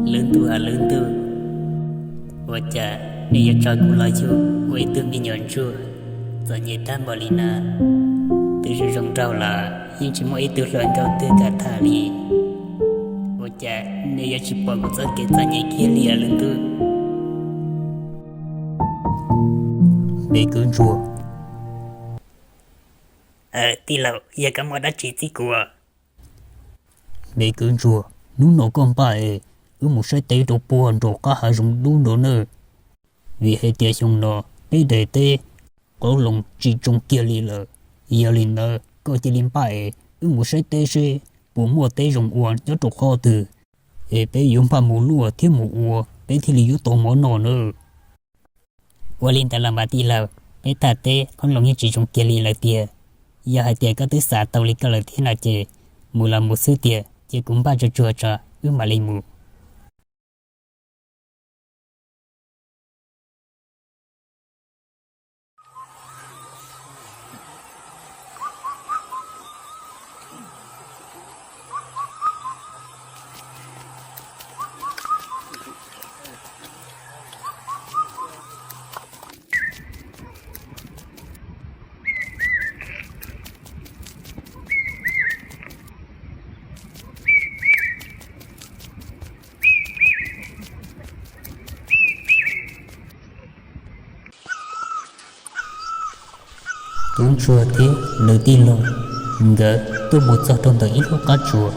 Lub ntuj aw lub ntuj, ua cas nej yuav tso kuv los yug ua ib tug me nyuam ntsuag txom nyem tag npaum li na? Twb zoo zoo nraug los yeej tsis muaj ib tug hluas nkauj twg kam tham li. Ua cas nej yuav tsis pom kuv txoj kev txom nyem kiag li aw lub ntuj? Me kwv ntsuag, tij laug, yog koj muaj dab tsi txib kuv? Me kwv ntsuag, hnub no koj npaj es wb mus saib teb rau puag nram qab hav zoov dub nrad nawb. Vim hais tias xyoo no peb daim teb qoob loo tsis tsoo kiag li lawm. Yog li ntawd koj cia li npaj es wb mus saib teb seb puas muaj teb zoo ua nyob rau qhov twg, es peb yuav npaj mus luaj thiab mus ua peb thiaj li yuav tau mov noj nawb. Ua li ntawd los mas tij laug, peb thaj teb qoob loo yeej tsis zoo kiag li lawm tiag. Yog hais tias koj twb xav tau li koj lawm thiab no ces mus los mus xwb tiag, cia kuv npaj tsuag tsuag tso wb mam li mus. Tub ntsuag thiab nws tij laug nkawd tuaj mus txog rau ntawm ib lub qab tsuas.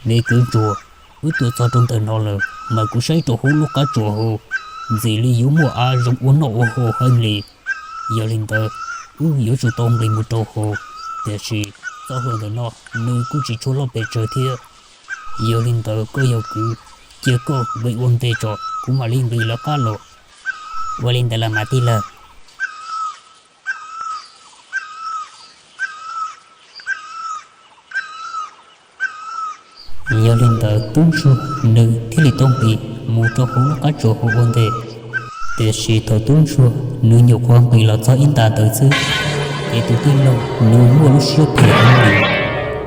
Me kwv ntsuag, wb tuaj txog rau ntawm no lawm mas kuv saib rau hauv lub qab tsuas hauv ntxim li yuav muaj av zoo ua noj ua haus heev li. Yog li ntawd, wb yuav tsum tau nqis mus rau hauv, tiam sis txoj hlua ntawm no nws kuj tsis tshua loj pes tsawg thiab. Yog li ntawd koj yog kwv, cia koj nqis ua ntej tso, kuv mam li nqis lawv qab los. Ua li ntawd los mas tij laug. Yog li ntawd tub ntsuag nws thiaj li tau nqis mus rau hauv lub qab tsuas hauv ua ntej. Tiam sis thaum tub ntsuag nws nyuam qhuav nqis los txog ib nta ntawd xwb, ces tus tij laug nws muaj lub siab phem heev li,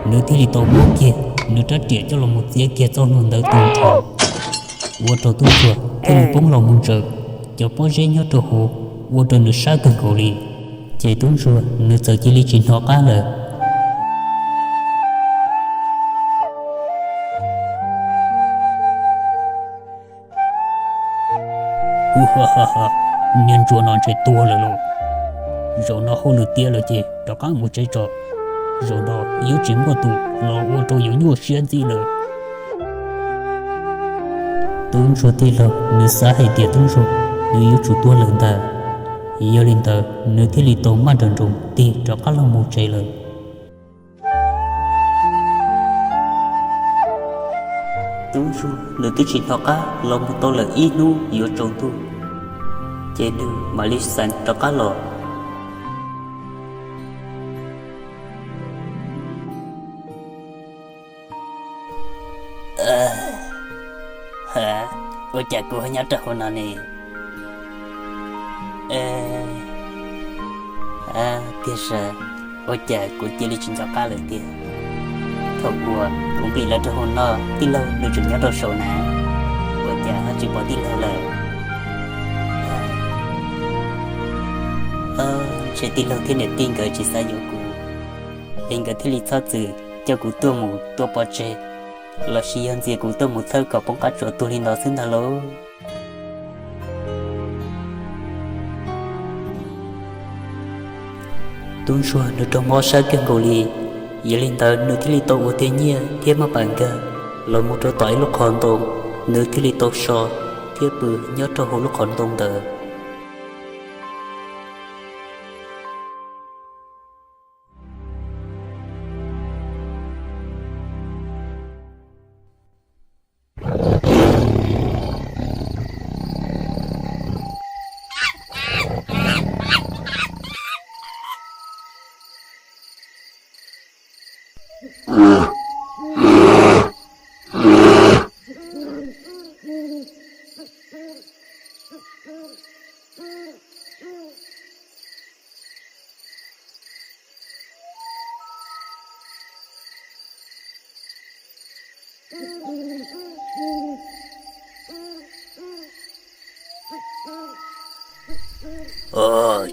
nws thiaj li tau muab kiag nws rab riam coj los mus txiav kiag txoj hlua ntawd tu nrho, ua rau tub ntsuag thiaj li poob los mus ntsaws cov pob zeb nyob rau hauv, ua rau nws sab kawg nkaus li. Ces tub ntsuag nws txawm cia li tsis hnov qab lawm. Niag ntsuag no ntshe tuag lawm lauj. Zaum no hauj lwm tiav lawm ces rov qab mus tsev tso. Zaum no yuav tsis muaj tus los ua rau yus nyuaj siab ntxiv lawm. Tub ntsuag tij laug nws xav hais tias tub ntsuag nws yuav tsum tuag lawm ntag. Yog li ntawd nws thiaj li tau maj nroos nroos tig rov qab los mus tsev lawm. Tub ntsuag nws twb tsis hnov qab los mus tau lawm ib hnub yuav tsaus ntuj, ces nws mam li xav rov qab los. Ua cas kuv ho nyob rau hauv no ne? Tiag sas, ua cas kuv cia li tsis nco qab lawm tiag. Thaum uas kuv nqis los rau hauv no tij laug nws tseem nyob rau saum na, ua cas ho tsis pom tij laug lawm? Ntshe tij laug thiab niam tij nkawd tsis xav yuav kuv, es nkawd thiaj li txhob txwm coj kuv tuaj mus tua pov tseg, los sis yog ntxias kuv tuaj mus thawb kom poob qab tsuas tuag li no xwb ntag lauj. Tub ntsuag nws raug mob sab kawg nkaus li, yog li ntawd nws thiaj li tau ua tiag nyiaj thiab maj pam nkag los mus rau tom ib lub qhov ntoo, nws thiaj li tau so thiab pw nyob rau hauv lub qhov ntoo ntawd.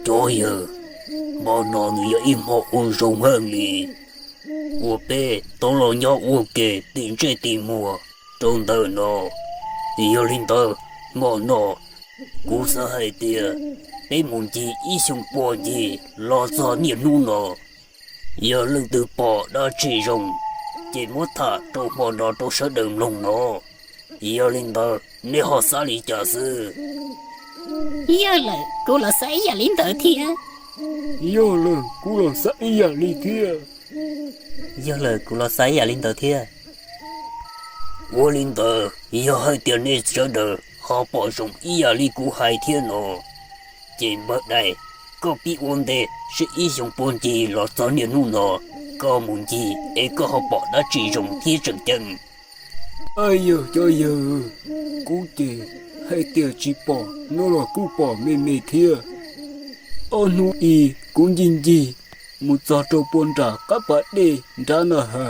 Cov yawg, hmo no nws yog ib hmo uas zoo heev li uas peb tau los nyob ua ke tim ntsej tim muag rau ntawm no. Yog li ntawd, hmo no kuv xav hais tias peb mus ncig ib xyoo puag ncig los txog niaj hnub no, yog leej twg pom dab tsi zoo ces muab tham rau hmo no rau sawv daws mloog no. Yog li ntawd nej ho xav li cas xwb? Yog lawm, kuv los xav ib yam li ntawd thiab. Yog lawm, kuv los xav ib yam li thiab. Yog lawm, kuv los xav ib yam li ntawd thiab. Ua li ntawd, yog hais tias nej sawv daws ho pom zoo ib yam li kuv hais thiab no, ces npawg Dais, koj pib ua ntej seb ib xyoo puag ncig los txog niaj hnub no, koj mus ncig es koj ho pom dab tsi zoo thiab tseem ceeb? Yog cov yawg, kuv ces hais tias tsis pom no los kuj pom me me thiab. Ob hnub i kuv ncig ncig mus txog rau puag nram qab pas dej nrad no ha,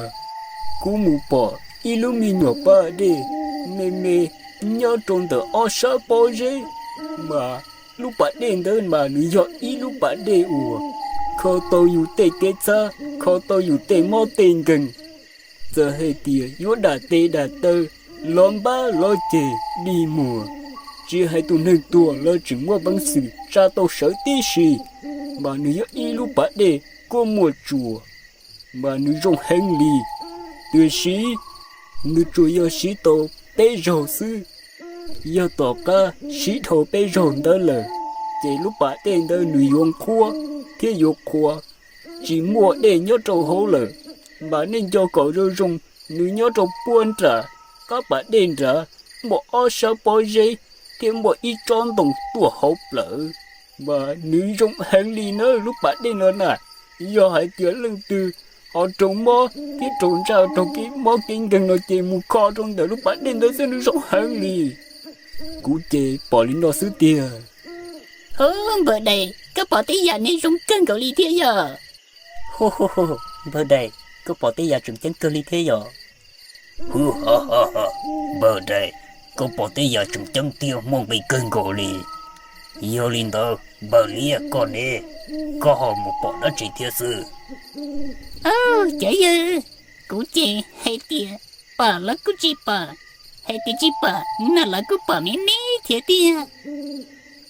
kuv mus pom ib lub me nyuam pas dej me me nyob rau ntawm ob sab pob zeb, mas lub pas dej ntawd mas nws yog ib lub pas dej uas kho tau yus tej kev txhab, kho tau yus tej mob tej nkeeg. Txawm hais tias yuav dam tes dam taw, lov npab lov ceg dig muag, tsis hais tus neeg tuag los tseem muaj peev xwm tsa tau sawv tib si, mas nws yog ib lub pas dej kuj muaj tsuas, mas nws zoo heev li. Tiam sis nws tsuas yog siv tau peb zaug xwb. Yog tom qab siv dhau peb zaug ntawd lawm, ces lub pas dej ntawd nws yuav nqhuab thiab yuav qhuav, tsis muaj dej nyob rau hauv lawm. Mas nej nco kom zoo zoo, nws nyob rau puag nram qab pas dej nrad, muaj ob sab pob zeb thiab muaj ib tsob ntoo tuaj hauv plawv, mas nws zoo heev li na lub pas dej no na. Yog hais tias leej twg ho raug mob thiab raug ntsaj raug kev mob kev nkeeg no ces mus kho rau ntawm lub pas dej ntawd xwb nws zoo heev li. Kuv ces pom li no xwb tiag. Hu, npawg Dais, koj pom tej yam ne zoo kawg nkaus li thiab yog? Hu, npawg Dais, koj pom tej yam tseem ceeb kawg li thiab yog? Hu, npawg Dais, koj pom tej yam tseem ceeb thiab muaj nqis kawg nkaus li. Yog li ntawd npawg Liab koj ne, koj ho mus pom dab tsi thiab xwb? Au, cov yawg, kuv ces hais tias pom los kuj tsis pom, hais tias tsis pom no los kuj pom me me thiab tiag.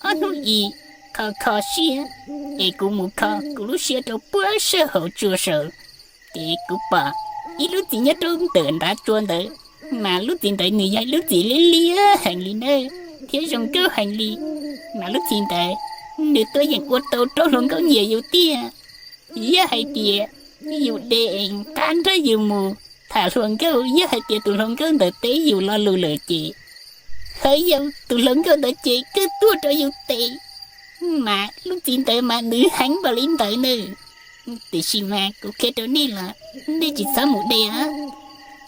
Ob hnub i kho kho siab, es kuv mus kho kuv lub siab rau puag sab hauv tsua saud, ces kuv pom ib lub txiv nyob rau ntawm nrad tsua ntawd, mas lub txiv ntawd nws yog lub txiv liab liab heev li na, thiab zoo nkauj heev li. Mas lub txiv ntawd nws tuaj yeem ua tau rau hluas nkauj nyiam yus tiag. Yog hais tias yus de es nqa nrog yus mus tham hluas nkauj, yog hais tias tus hluas nkauj ntawd teb yus lo lus lawm ces, hawv yau tus hluas nkauj ntawd ces kawg tuaj rau yus tes. Mas lub txiv ntawd mas nws heev npaum li ntawd na. Tiam sis mas kuv qhia rau nej los nej tsis txhob mus de,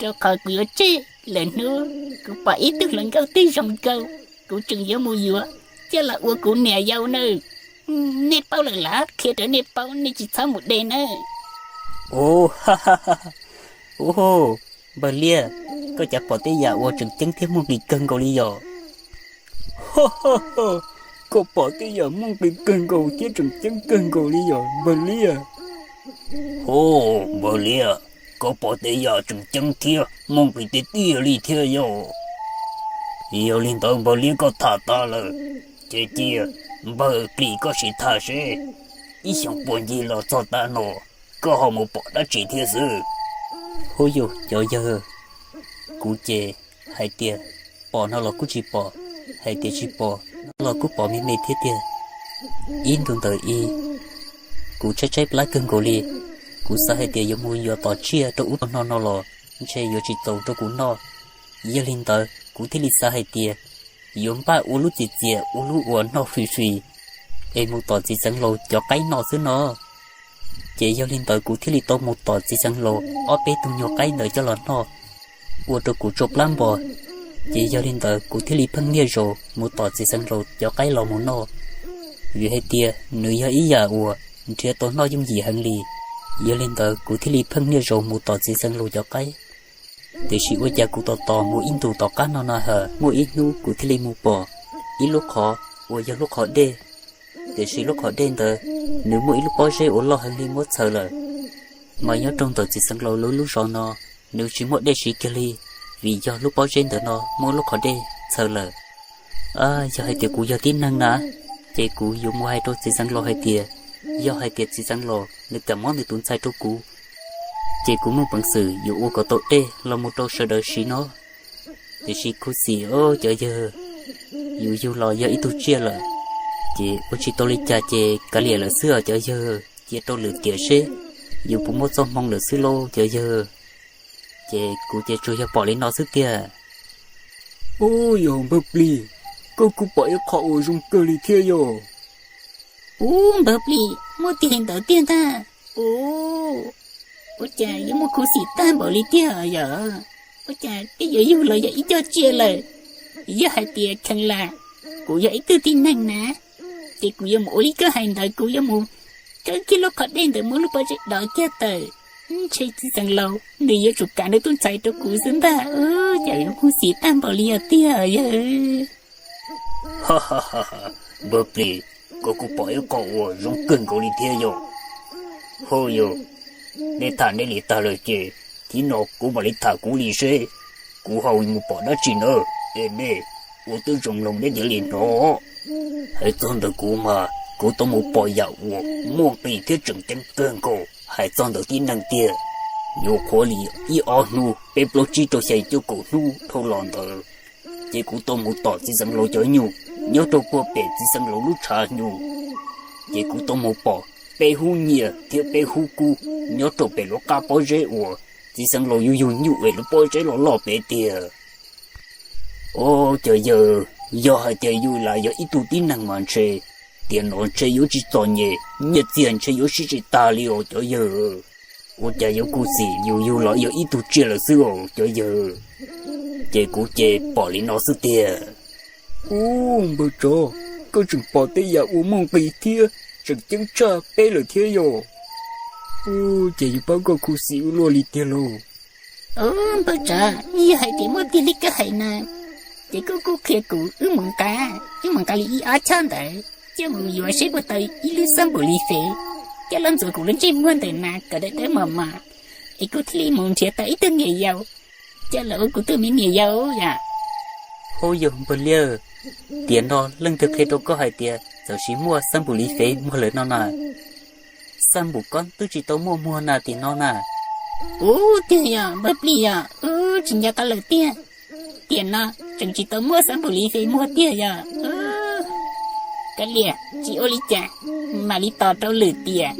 rau qhov kuv yuav tseg lwm hnub kuv pom ib tug hluas nkauj twg zoo nkauj, kuv tseem yuav mus yuav coj los ua kuv niam yau nawb. Nej paub lawm los qhia rau nej paub, nej tsis txhob mus de nawb. Ub, npawg Liab, koj cas pom tej yam uas tseem ceeb thiab muaj nqis kawg nkaus li yog? Koj pom tej yam muaj nqis kawg nkaus thiab tseem ceeb kawg nkaus li yog npawg Liab? Hu, npawg Liab, koj pom tej yam tseem ceeb thiab muaj nqis tiag tiag li thiab yog? Yog li ntawd npawg Liab koj tham tas lawm, ces cia npawg Klis koj sim tham seb ib xyoos puag ncig los txog tav no koj ho mus pom dab tsi thiab xwb. Huv yus cov yawg, kuv ces hais tias pom no los kuj tsis pom, hais tias tsis pom no los kuj pom me me thiab tiag. Ib ntus ntawd i, kuv tshaib tshaib plab kawg nkaus li, kuv xav hais tias yuav mus yuav tom tsiaj rau ub rau no no los ntshe yuav tsis txaus rau kuv noj. Yog li ntawd kuv thiaj li xav hais tias yuav npaj ua lub txiv txias ua lub uas noj fwm fwm es mus tom txiv xeev laus cov qaib noj xwb no. Ces yog li ntawd kuv thiaj li tau mus tom txiv xeev laus ob peb tug nyuag qaib ntawd coj los noj, ua rau kuv tsau plab npo. Ces yog li ntawd kuv thiaj li pheej niaj zaus mus tom txiv xeev laus cov qaib los mus noj, vim hais tias nws yog ib yam uas nrhiav tau noj yooj yim heev li. Yog li ntawd kuv thiaj li pheej niaj zaus mus tom txiv xeev laus cov qaib. Tiam sis ua cas kuv tos tos mus ib ntus tom qab no na ha, muaj ib hnub kuv thiaj li mus pom ib lub qhov uas yog lub qhov dej. tiam sis lub qhov dej ntawd nws muaj ib lub pob zeb uas loj heev li muab txhaws lawm. Mas nyob rau ntawm txiv xeev laus lawv lub zos no, nws tsis muaj dej siv kiag li, vim yog lub pob zeb ntawm no muab lub qhov dej txhaws lawm. Yog hais tias kuv yog tib neeg na, ces kuv yuav mus hais rau txiv xeev laus hais tias, yog hais tias txiv xeev laus nws kam muab nws tus ntxhais rau kuv, ces kuv muaj peev xwm yuav ua kom tau dej los mus rau sawv daws siv no. Tiam sis khuv xim os cov yawg, yus yug los yog ib tug tsiaj lawm, ces ua tsis tau li cas ces kav liam lawm xwb os cov yawg, cia rau lwm tiam seb yus puas muaj txoj hmoo lawm xwb lauj cov yawg. Ces kuv ces tsuas yog pom li no xwb tiag. Ub, yog npawg Plis, koj kuj pom ib qho uas zoo kawg li thiab yog. Ub, npawg Plis, muaj tiag li ntawd tiag ntag. Ub, ua cas yuav muaj khuv xim tag npaum li tiag yog? Ua cas twb yuav yug los yog ib co tsiaj lawm, yog hais tias kheev lam kuv yog ib tug tib neeg na, ces kuv yuav mus ua li koj hais ntawd, kuv yuav mus khawb kiag lub qhov dej ntawd muab lub pob zeb dov kiag tawm. Ntshe txiv xeev laus nws yuav tsum kam nws tus ntxhais rau kuv xwb ntag. Cas yuav khuv xim tag npaum li os tiag yawg. Npawg Plis, koj kuj pom ib qho uas zoo kawg nkaus li thiab yog. Hov yog, nej tham nej li tag lawm ces thib no kuv mam li tham kuv li seb kuv ho mus pom dab tsi na. Es nej ua tib zoo mloog nej thiaj li hnov. Hais txog ntawm kuv mas kuv tau mus pom yam uas muaj nqis thiab tseem ceeb kawg nkaus. Hais txog ntawm tib neeg tiag, nyuam qhuav li ib ob hnub, peb plaub tsib rau xya cuaj kaum hnub dhau los ntawd, ces kuv tau mus tom txiv xeev laus cov nyuj nyob rau puag pem txiv xeev laus lub tshav nyuj. Ces kuv tau mus pom peb hub nyiaj thiab peb hub kub nyob rau pem lub qab pob zeb uas txiv xeev laus yug yug nyuj es lub pob zeb loj loj pem tiag. Os cov yawg, yog hais tias yus lam yog ib tug tib neeg mas ntshe tiam no ntshe yuav tsis txom nyem, nyiaj txiag ntshe yuav siv tsis tag li os cov yawg. Ua cas yuav khuv xim yus yug los yog ib tug tsiaj lawm xwb os cov yawg. Ces kuv ces pom li no xwb tiag. Ub, npawg tsov, koj tseem pom tej yam uas muaj nqis thiab tseem ceeb tshaj peb lawm thiab yog. Ub, ces yuav pab koj khuv xim ua luaj li tiag lauj. Ub, npawg tsov, yog hais tias muaj tiag li koj hais na, ces koj kuj qhia kuv wb mus nqa, wb mus nqa li ib ob choj ntawd coj mus yuav seb puas tau ib lub xab npum li fev, coj los ntxuav kuv lub ntsej muag ntawm na kom dawb dawb mos mos, es kuv thiaj li mus nrhiav tau ib tug niam yau coj los ua kuv tus me niam yau yom. Hov yog npawg Liab, tiam no leej twg qhia rau koj hais tias txawm sis muaj xab npum li fev muag lawm no na? Xab npum kob twb tsis tau muaj muag na tiam no na. Ub, tiag yog npawg Plis yog, ub, tsis nco qab lawm tiag. Tiam no tseem tsis tau muaj xab npum li fev muag tiag yog. Kav liam, tsis ua li cas, mam li tos rau lwm tiam.